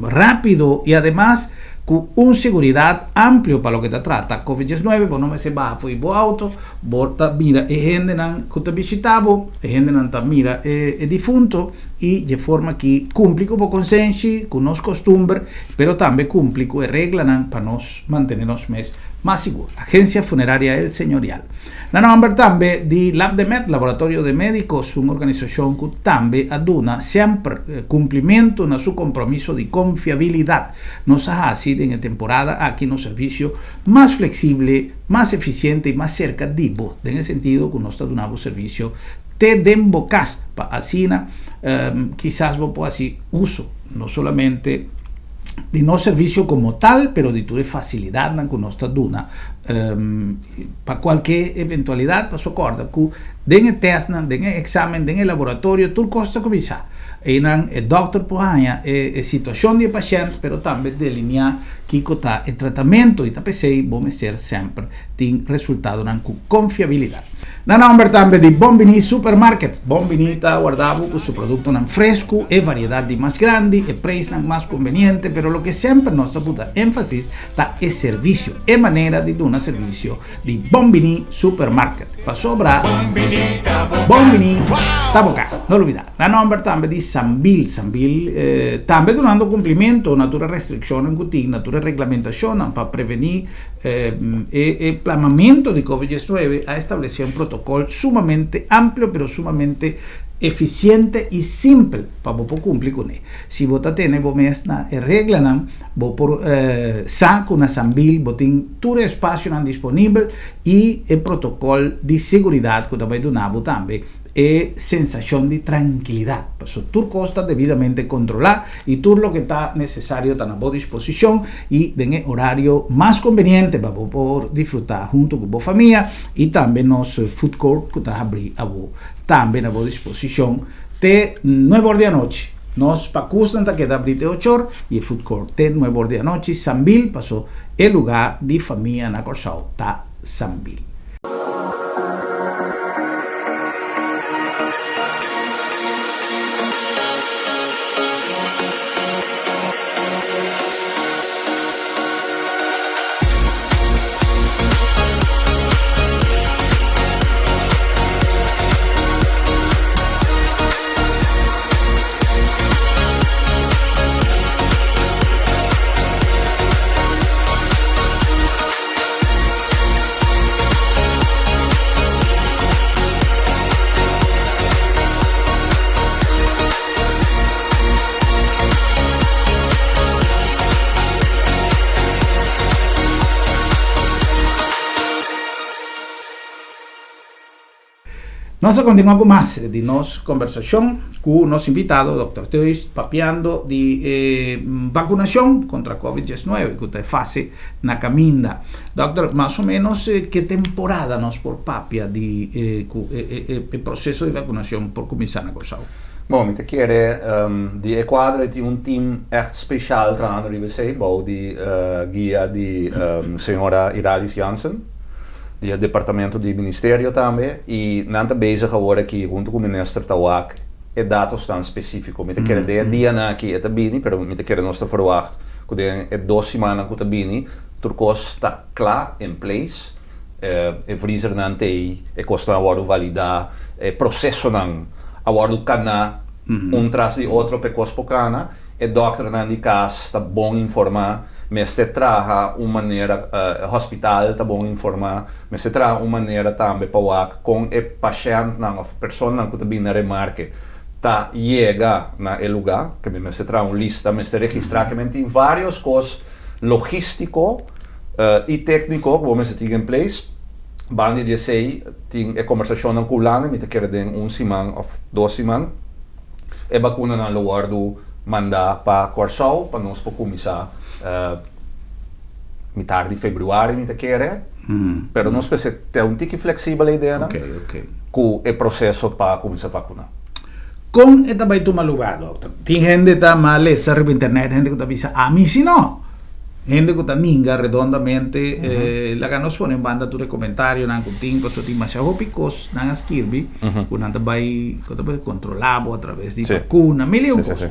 rapido y ademas Ku un seguridat amplio pa loke ta trata Covid 19, bo no mester baha for di bo auto, bo ta mira e hendenan ku ta bishita bo, e hendenan ta mira e difunto i dje forma aki kumpli ku bo konsenshi, ku nos kostumber, pero tambe kumpli ku e reglanan pa nos mantene nos mes mas sigur. Agencia Funeraria El Señorial. Na nomber tambe di Labdemed, Laboratorio de Medicos, un organisacion cu tambe a duna semper cumplimento na su compromiso di confiabilidad. Nos a haci den e temporada aki nos servicio mas flexible, mas eficiente y mas cerca di bo, den e sentido cu nos ta duna bo servicio te den bo cas, pa asina kisas bo por haci uso no solamente. Di nos servisio komo tal, pero di tur e fasilidatnan ku nos ta duna pa kualke eventualidat. Paso kòrda ku den e tèstnan, den e eksamen, den e laboratorio tur kos ta kuminsá. Einan e dòkter por haña e situashon di e pashènt, pero tambe deliniá kiko ta e tratamentu i ta p'esei bo mester semper tin resultadonan ku konfiabilidat. Na nòmber tambe di Bon Biní Supermarket. Bon Biní ta warda bo ku su produktonan fresku, e variedat di mas grandi, e preisnan mas konveniente, pero loke semper nos ta buta énfasis ta e servisio, e manera di duna servisio di Bon Biní Supermarket. Pasobra Bon Biní ta bo kas. No lubidá. Na nòmber tambe di Sambil. Sambil tambe dunando kumplimentu na tur e restrikshonnan ku tin, na tur e reglamentashonnan pa prevení E plamamento di Covid 19 a establece un protocol sumamente amplio pero sumamente eficiente y simpel pa bo por cumpli cune. Si bo ta tene bo mes na e reglanan, bo por sa cu na Sambil bo tin tur e espacionan disponibel y e protocol di seguridad cu ta bay duna bo tambe e sensacion di trankilidad, pasobra tur cos ta debidamente controla y tur loke ta necesario ta na bo disposicion y den e horario mas conveniente pa bo por disfruta hunto cu bo famia y tambe nos food court cu ta habri abo tambe na bo disposicion te nuebe or di anochi. Nos pacusnan ta keda habri te ocho or y e food court te nuebe or di anochi. Sambil paso e lugar di famia na Corsou ta Sambil. Nos a continua cu mas di nos conversacion cu nos invitado Dòkter Theus papiando di e vacunacion contra Covid 19 cu ta e fase na caminda. Dòkter, mas o menos ke temporada nos por papia di cu e proceso di vacunacion por cuminsa na Corsou? Bon, mi ta kere di e cuadro e tin un team echt special trahando riba esey bou di guia di señora Iralis Jansen. Di e departamento di ministerio tambe y nan ta bezig awor aki hunto cu minister ta wak e datosnan specifico. Mi ta kere den e dianan aki e ta bini pero mi ta kere nos ta verwacht cu den e dos simannan cu ta bini tur cos ta cla in place, e vriezernan t'ey, e cosnan a wordo valida, e procesonan a wordo cana un tras di otro pa e cos por cana. E dòkternan di kas ta bon informá, mester traha un manera, e hospital ta bon informá, mester traha un manera tambe pa wak kon e pashèntnan òf personanan ku ta bini na remarke ta yega na e lugá, ke mi mester traha un lista, mester registrá, ke men tin vários kos logístiko i tékniko ku bo mester tin in place. Banda di esei tin e kombersashonnan ku Hulanda, mi ta kere den un siman òf dos siman. E bakunanan lo wòrdu mandá pa Kòrsou pa nos por kuminsá mitar di febrüari mi ta kere. Pero nos mester ta un tiki fleksibel e ideanan ku e proseso pa kuminsá vakuná. Kon e ta bai tuma lugá, dòkter? Tin hende ta mal lesa riba internet, hende ku ta bisa, Ami si no. Hende ku ta ninga redondamente, laga nos pone un banda tur e komentarionan ku tin, pasobra tin masha hopi kos nan a skirbi ku nan ta bai, ku ta bai kontrolá bo atraves di vakuna, mil i un kos.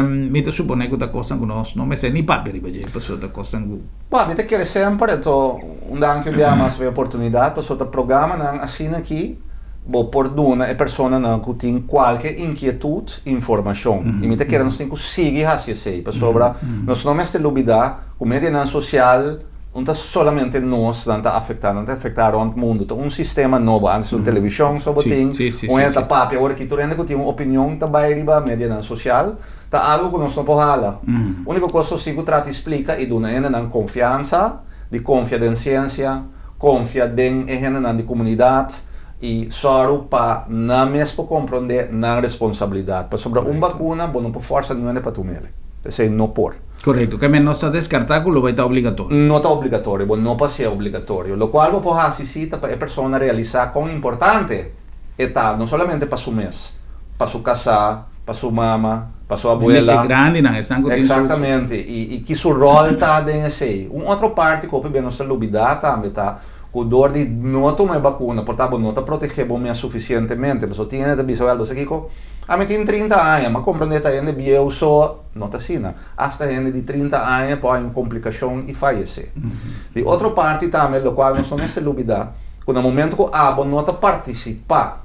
Mi ta suponé ku ta kosnan ku nos no mester ni papia riba dje, pasobra ta kosnan ku. Bo, mi ta kere semper, anto un danki un bia mas pa e oportunidat, pasobra ta programanan asina aki bo por duna e personanan ku tin kualke inkietut informashon. I mi ta kere nos tin ku sigui hasi esei, pasobra nos no mester lubidá ku medianan sosial no ta solamente nos nan ta afektá, nan ta afektá rònt mundu. Ta un sistema nobo. Antes un televishon so bo tin, un hende ta papia, awor aki tur hende ku tin un opinion ta bai riba medianan sosial. Ta algu ku nos no por hala. Úniko kos nos tin ku trata di splika i duna hendenan konfiansa, di konfia den siensia, konfia den e hendenan di komunidat i sòru pa nan mes por komprondé nan responsabilidat. Pasobra un bakuna bo no por fòrsa niun hende pa tum'el. Esei no por. Korekto, ke men no sa deskartá ku lo bai ta obligatorio. No ta obligatorio, bo no por hasié obligatorio. Lokual bo por hasi sí ta pa e persona realisá kon importante e ta, no solamente pa su mes, pa su kasá, pa su mama, pa su abuela. E grandinan, esnan ku tin su. Eksaktamente, i ki su ròl ta den esei. Un otro parti ku hopi bia nos ta lubidá tambe ta ku dor di no tuma e bakuna por ta bo no ta protegé bo mes sufisientemente. Pasobra tin hende ta bisa, wèl, bo sa kiko? Ami tin 30 aña, m'a komprendé ta hende bieu so. No ta asina. Asta hende di 30 aña por haña un komplikashon i fayesé. Di otro parti tambe, lokual nos no mester lubidá, ku na momento ku abo no ta partisipá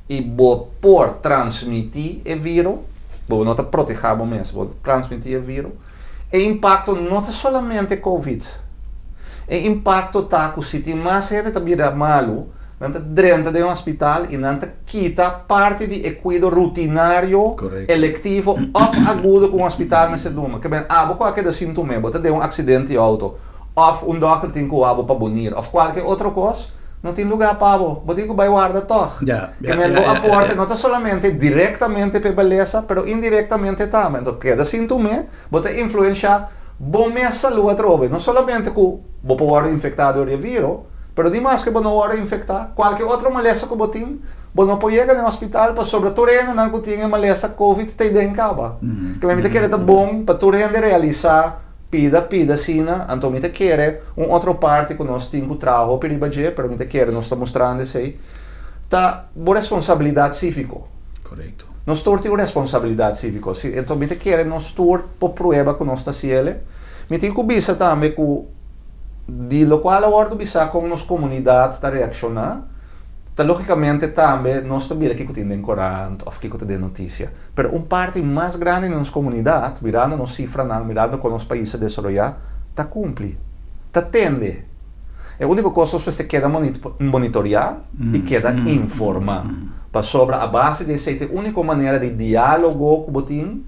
i bo por transmití e viro, bo no ta protehá bo mes, bo transmití e viro, e impakto no ta solamente covid. E impakto ta ku si tin mas hende ta bira malu, nan ta drenta den hospital i nan ta kita parti di e kuido rutinario, elektivo òf agudo ku un hospital mester duna. Ke men abo ku a keda sin tum'é, bo ta den un aksidente di outo òf un dòkter tin ku wou bo pa bo nir òf kualke otro kos, no tin lugá pa bo. Bo tin ku bai warda tòg. Ke men bo aporte no ta solamente direktamente pa e balesa, pero indirektamente tambe. Anto keda sin tum'é, bo ta influenshá bo mes salú atrobe. No solamente ku bo por wòrdu infektá dor di e viro, pero di mas ku bo no wòrdu infektá, kualke otro malesa ku bo tin, bo no por yega na e hospital pasobra tur hendenan ku tin e malesa covid ta den kaba. Kende mi ta kere ta bon pa tur hende realisá pida pida asina, anto mi ta kere un otro parti ku nos tin ku traha hopi riba dje, pero mi ta kere nos ta mustrando esei, ta bo responsabilidat síviko. Korekto. Nos tur tin un responsabilidat síviko, si, enton mi ta kere nos tur por prueba ku nos ta hasiel. Mi tin ku bisa tambe ku di lokual a wòrdu bisá kon nos komunidat ta reakshoná, ta lógikamente tambe nos ta mira kiko tin den korant òf kiko ta den notisia. Pero un parti mas grandi di nos komunidat, mirando nos sifranan, mirando kon nos pais a desaroyá, ta kumpli, ta tende. E úniko kos nos mester keda monitoriá i keda informá. Pasobra a base di esei ta e úniko manera di diálogo ku bo tin,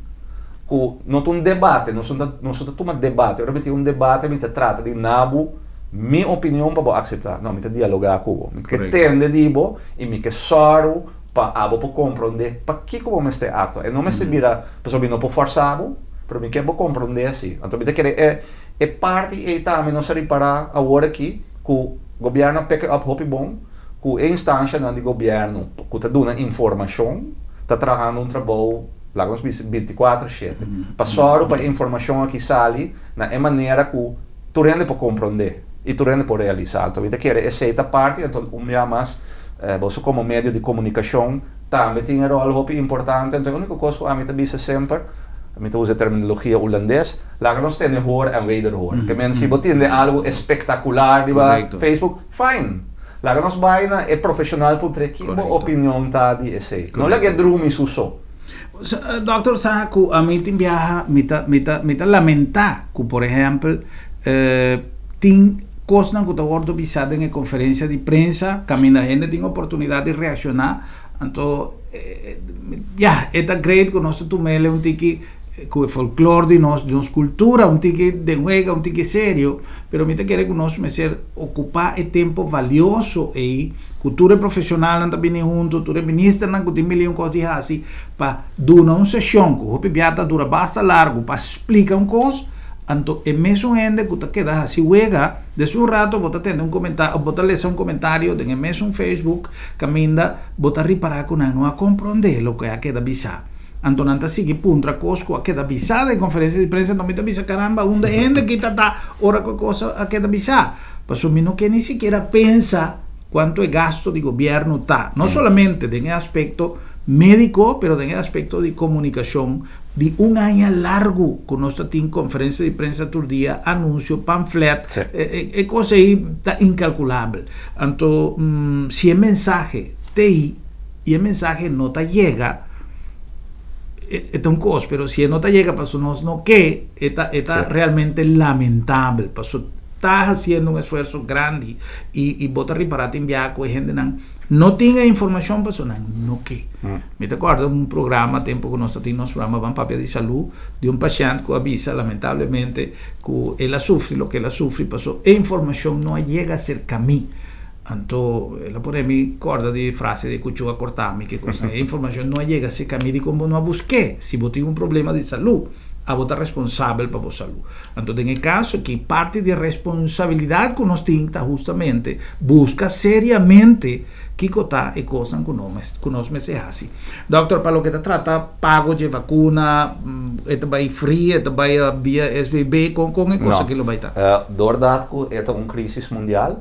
ku no ta un debate, nos no ta nos no ta tuma debate. Ora mi tin un debate mi ta trata di na bo mi opinion pa bo akseptá. No, mi ta dialogá ku bo. Mi ke tende di bo i mi ke sòru pa abo por komprondé pakiko bo mester aktua. E no mester bira pasobra mi no por fòrsá bo, pero mi ke bo komprondé si. Anto mi ta kere e E parti ei tambe nos a ripará awor aki ku gobièrnu a pick up hopi bon ku e instanshanan di gobièrnu ku ta duna informashon ta trahando un trabou laga nos bisa 24 shete pa sòru pa e informashon aki sali na e manera ku tur hende por komprondé i tur hende por realisá. Anto mi ta kere esei ta parti anto un bia mas boso komo medio di komunikashon Tambe tin e ròl hopi importante, anto e úniko kos ku ami ta bisa semper, mi ta usa e terminologia hulandes, laga nos tene hoor en wederhoor. Ke men si bo tende algu espektakular riba Facebook, fine. Laga nos bai na e profeshonal puntr'é ki bo opinion ta di esei. No lag'é drumi su so. Dòkter sa ku ami tin biaha mi ta mi ta mi ta lamentá ku por ehèmpel tin Kosnan ku ta wòrdu bisá den e konferensia di prensa kaminda hende tin oportunidat di reakshoná. Anto, ya, e ta great ku nos ta tuma el un tiki ku e folklor di nos, di nos kultura un tiki den wega, un tiki serio, pero mi ta kere ku nos mester okupá e tempu valioso ei ku tur e profeshonalnan ta bini huntu, tur e ministernan ku tin milion kos di hasi pa duna un seshon ku hopi bia ta dura basta largu pa splika un kos. Anto e mesun hende ku ta keda hasi wega, despues un rato bo ta tende un komentario, bo ta lesa un komentario den e mesun Facebook kaminda bo ta ripará ku nan no a komprondé loke a keda bisá. Anto nan ta sigui puntra kos ku a keda bisá den konferensia di prensa, anto mi ta bisa karamba unda e hende aki ta ta ora ku e kos a keda bisá? Pasobra mi no ke ni sikiera pensa kuantu e gasto di gobièrnu ta, no solamente den e aspekto médiko pero den e aspekto di komunikashon. Di un aña largu ku nos ta tin konferensia di prensa tur dia, anunsio, pamflet, e kos ei ta inkalkulabel. Anto si e mensahe t'ei i e mensahe no ta yega, e ta un kos, pero si e no ta yega pasobra nos no ke, e ta e ta realmente lamentabel, pasobra ta hasiendo un esfuerso grandi i bo ta ripará tin biaha ku e hendenan No tin e informashon pasobra nan no ke. Mi ta kòrda un programa tempu ku nos ta tin nos programa Ban Papia di Salú di un pashènt ku a bisa lamentablemente ku el a sufri loke el a sufri pasobra e informashon no a yega serka mi. Anto el a pone mi kòrda di e frase di kuchú a korta mi ke kos. E informashon no a yega serka mi dikon bo no a busk'é si bo tin un problema di salú. Abo ta responsabel pa bo salú. Anto den e kaso aki parti di e responsabilidat ku nos tin ta hustamente buska seriamente kiko ta e kosnan ku ku nos mester hasi. Dòkter, pa loke ta trata pago dje vakuna, e ta bai free, e ta bai via SVB, kon kon e kos aki lo bai ta? No. Doordat ku e ta un krisis mundial,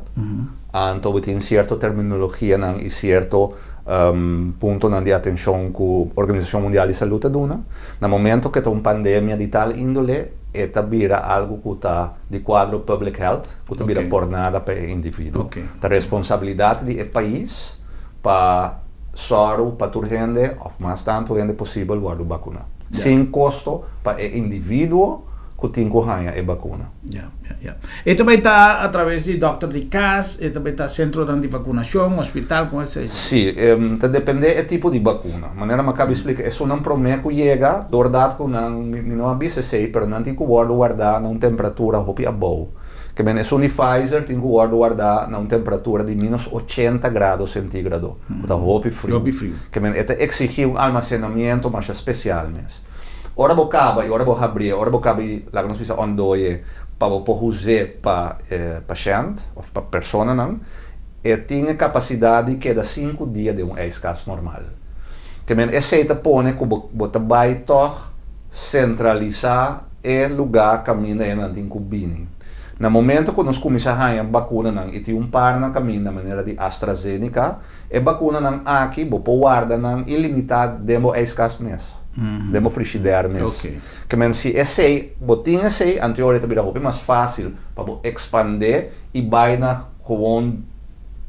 anto bo tin sierto terminologianan i sierto Puntonan di atencion cu Organisacion Mundial di Salud ta duna. Na momento cu e ta un pandemia di tal indole, e ta bira algo cu ta di cuadro public health, cu ta bira por nada pa e individuo. Ta responsabilidad di e pais pa sòru pa tur hende of mas tanto hende posibel wordo bacuna, sin costo pa e individuo cu tin cu haña e bacuna. Ya, ya, ya. E ta bai ta a traves di dòkter di kas, e ta bai ta sentronan di vakunashon, hospital, kon esei? Sí, ta dependé e tipo di bakuna. Manera mi a kaba di splika, esunnan promé ku yega, doordat ku nan, mi no a bisa esei, pero nan tin ku wòrdu wardá na un temperatura hopi abou. Ke men esun di Pfizer tin ku wòrdu wardá na un temperatura di mínos 80 grado sentígrado, ku ta hopi friu. Hopi friu. Ke men e ta eksigí un almasenamiento masha spesial mes. Ora bo kaba i ora bo habrié, ora bo kaba i laga nos bisa òndoye pa bo por us'é pa e pashènt òf pa personanan, e tin e kapasidat di keda sinku dia den un ijskast normal. Ke men esei ta pone ku bo bo ta bai tòg sentralisá e lugá kaminda e nan tin ku bini. Na momento ku nos kuminsá haña bakunanan i tin un par na kaminda manera di AstraZeneca, E bakunanan aki bo por warda nan ilimitá den bo ijskast mes, den bo frishider mes. Ke men si esei, bo tin esei, anteor e ta bira hopi mas fásil pa bo ekspandé i bai na gewoon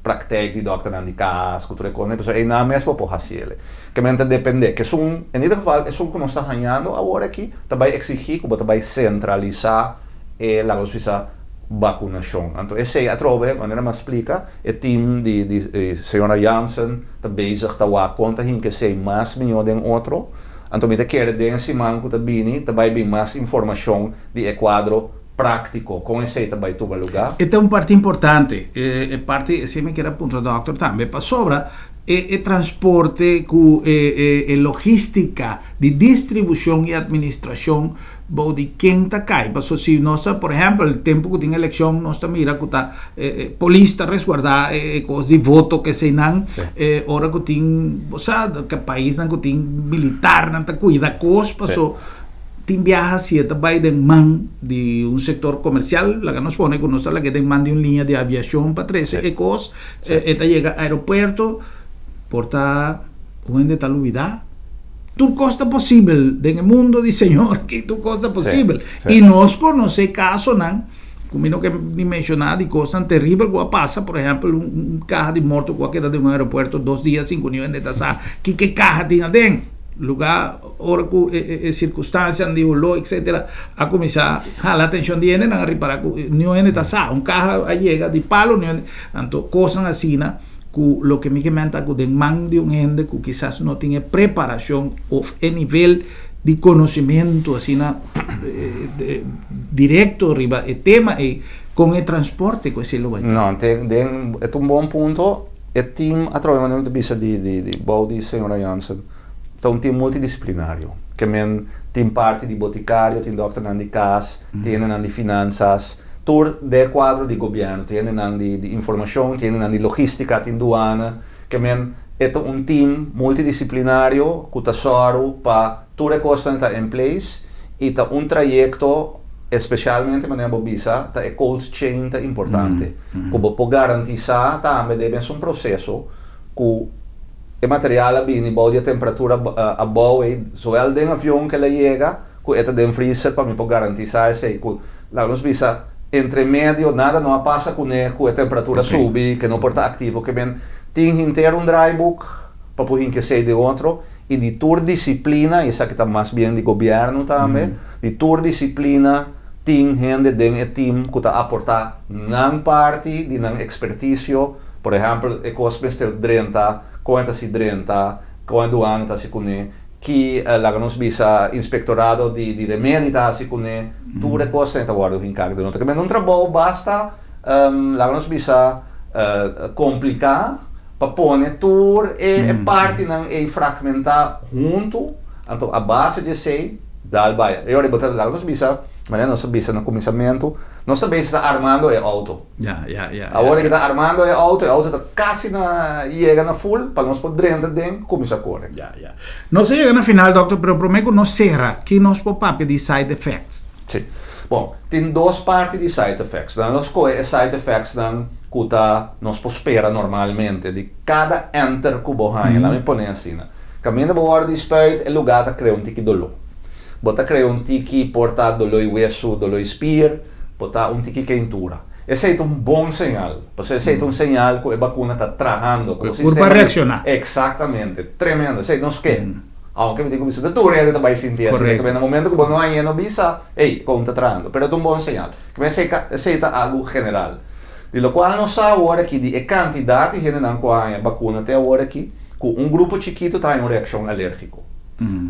praktijk di dòkternan di kas ku tur e kosnan, pasobra einan mes bo por hasi el. Ke men ta dependé. Ke esun, en ieder geval esun ku nos ta hañando awor aki ta bai eksigí ku bo ta bai sentralisá e, laga nos bisa, bakunashon. Anto esei atrobe, manera mi a splika, E team di di señora Jansen ta bezig ta wak kon ta hinka esei mas mihó den otro. Anto mi ta kere den e siman ku ta bini ta bai bin mas informashon di e kuadro práktiko kon esei ta bai tuma lugá. E ta un parti importante, e parti esei mi kier a puntra dòkter tambe pasobra e e transporte ku e e logístika di distribushon i administrashon bou di ken ta kai. Pasobra si nos ta, por ehèmpel, tempu ku tin elekshon nos ta mira ku ta polis ta resguardá e kos di voto keseinan, ora ku tin, bo sa, ke paisnan ku tin militarnan ta kuida kos, paso tin biaha si e ta bai den man di un sektor komersial, laga nos pone ku nos ta lag'é den man di un liña di aviashon pa trese e kos, e ta yega aeropuerto, por ta un hende ta lubidá. Tur kos ta posibel den e mundo di Señor ki tur kos ta posibel. I nos konosé kasonan ku mi no ke ni menshoná di kosnan teribel ku a pasa, por ehèmpel un kaha di morto ku a keda den un aeropuerto dos dia sin ku niun hende ta sa kiko kaha tin aden. Lugá ora ku e sirkunstansianan di holó etsetera a kuminsá hala atenshon di hende nan a ripará ku niun hende ta sa. Un kaha a yega di palo niun hende, anto kosnan asina. Ku loke mi ke menta ku den man di un hende ku kisas no tin e preparashon òf e nivel di konosementu asina direkto riba e tema ei, kon e transporte ku esei lo bai ta. No, den den e ta un bon punto. E team atrobe manera mi ta bisa di di di bou di señora Jansen ta un team multidisiplinario. Ke men tin parti di botikario, tin dòkternan di kas, tin hendenan di finansas, Tur den e kuadro di gobièrnu, tin hendenan di informashon, tin hendenan di logístika, tin duana. Ke men e ta un tim multidisiplinario ku ta sòru pa tur e kosnan ta in place i ta un trayekto, espesialmente manera bo bisa, ta e cold chain ta importante. Ku bo por garantisá tambe den mesun proseso ku e material a bini bou di e temperatura abou ei, zowel den avion ku el a yega, ku e ta den freezer pa mi por garantisá esei ku laga nos bisa entre medio nada no a pasa kuné ku e temperatura subi ke no por ta aktivo ke men tin henter un draaiboek pa por hinka esei den otro i di tur disiplina i esaki ta mas bien di gobièrnu tambe di tur disiplina tin hende den e tim ku ta aportá nan parti di nan ekspertisio por ehèmpel e kos mester drenta kon e ta si drenta kon e duana ta si kuné. Ki laga nos bisa inspectorado di di remedi ta haci cune, tur e cosnan ta wordo hinca den otro. Kende un trabou basta laga nos bisa complica pa pone tur e partinan ey fragmenta hunto, anto a base di esey Dal bai. E ora bo ta laga nos bisa, manera nos a bisa na kuminsamentu, nos ta bezig ta armando e outo. Ya, ya, ya. Awor ke ta armando e outo, e outo ta kasi na yega na full pa nos por drenta den kuminsá kore. Ya, ya. Nos a yega na final, dòkter, pero promé ku nos sera, ki nos por papia di side effects? Sí. Bon, tin dos parti di side effects. Dan nos kohe e side effectsnan ku ta nos por spera normalmente di kada enter ku bo haña. Laat mi pone asina. Kaminda bo wòrdu di spuit, e lugá ta krea un tiki doló. Bo ta krea un tiki por ta doló i wesu, doló i spier, por ta un tiki keintura. Esei ta un bon señal, pasobra esei ta un señal ku e bakuna ta trahando, ku bo E kurpa sistema di. reakshoná. Eksaktamente. Tremendo. Esei nos ke. Aunke mi tin ku bisa ta tur hende ta bai sinti asina, Korekto. na momento ku bo no hañ'é no bisa, ey, kon ta trahando. Pero ta un bon señal. Esei esei ta algu general. Di lokual nos sa awor aki di e kantidat di hendenan ku a haña bakuna te awor aki, ku un grupo chikitu ta haña un reakshon alérgiko.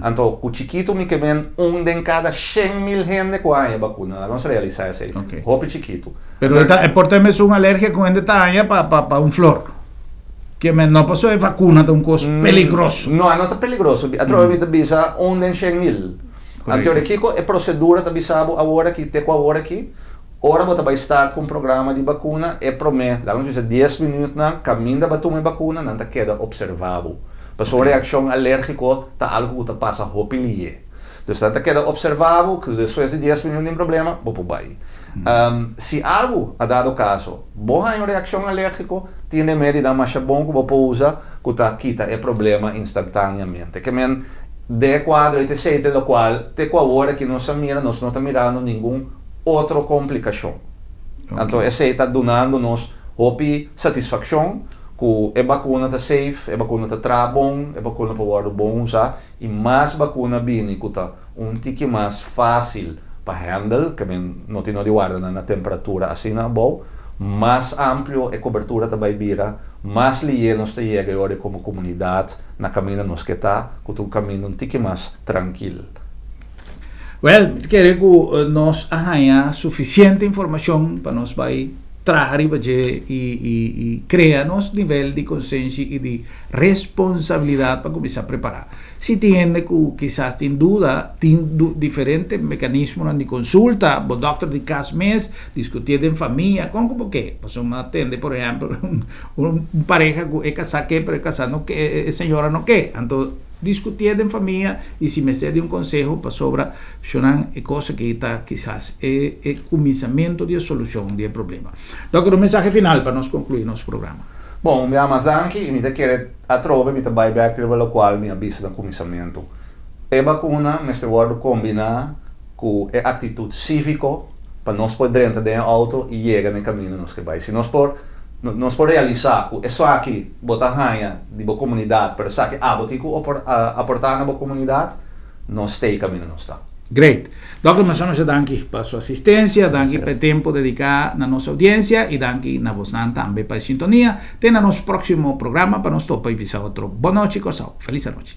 Anto, ku chikitu mi ke men un den kada 100.000 hende ku a haña bakuna. Laga nos realisá esei. Hopi chikitu. Pero e ta, e por ta e mesun alergia ku hende ta haña pa, pa, pa un flor. Ke men no pasobra e vakuna ta un kos peligroso. No, e no ta peligroso. Atrobe mi ta bisa un den 100.000. Anto ora kiko e prosedura ta bisa bo awor aki te ku awor aki? Ora bo ta bai start ku un programa di bakuna, e promé, laga nos bisa 10 minütnan, kaminda bo a tuma e bakuna, nan ta keda opservá bo. Pasobra un reakshon alérgiko ta algu ku ta pasa hopi lié. Dus nan ta keda opservá bo, ku despues di 10 minüt tin problema, bo por bai. Si algu, a dado kaso, bo haña un reakshon alérgiko, tin remedinan masha bon ku bo por usa ku ta kita e problema instantáneamente. Ke men, den e kuadro ei ta esei ta lokual te ku awor aki nos a mira, nos no ta mirando ningun otro komplikashon. Anto esei ta dunando nos hopi satisfakshon ku e bakuna ta safe, e bakuna ta traha bon, e bakuna por wòrdu bon usá i mas bakuna bini ku ta un tiki mas fásil pa handle, ke men no tin no di warda nan na temperatura asina abou, mas amplio e kobertura ta bai bira, mas lié nos ta yega e ora komo komunidat na kaminda nos ke ta, ku ta un kaminda un tiki mas trankil. Wel, mi ta kere ku nos a haña sufisiente informashon pa nos bai traha riba dje i i i krea nos nivel di konsenshi i di responsabilidat pa kuminsá prepará. Si tin hende ku kisas tin duda, tin diferente mekanismonan di konsulta, bo dòkter di kas mes, diskutié den famia, kon ku bo ke. Pasobra mi a tende por ehèmpel un pareha ku e kasá ke pero e kasá no ke, e señora no ke. Anto. Diskutié den famia i si mester di un konseho pasobra shonan e kos aki ta kisas e e kuminsamentu di e solushon di e problema. Dòkter un mensahe final pa nos konkluí nos programa. Bon, un bia mas danki i mi ta kere atrobe mi ta bai bèk riba lokual mi a bisa na kuminsamentu. E bakuna mester wòrdu kombiná ku e aktitut síviko pa nos por drenta den e outo i yega na e kaminda nos ke bai. Si nos por nos por realisá ku esaki bo ta haña di bo komunidat, pero esaki abo tin ku aportá na bo komunidat, nos stay kaminda nos ta. Great. Dòkter Masha masha danki pa su asistensia, danki pa e tempu dediká na nos oudiensia i danki na bosnan tambe pa e sintonia. Te na nos próksimo programa pa nos topa i bisa otro. Bon nochi Kòrsou. Felis anochi.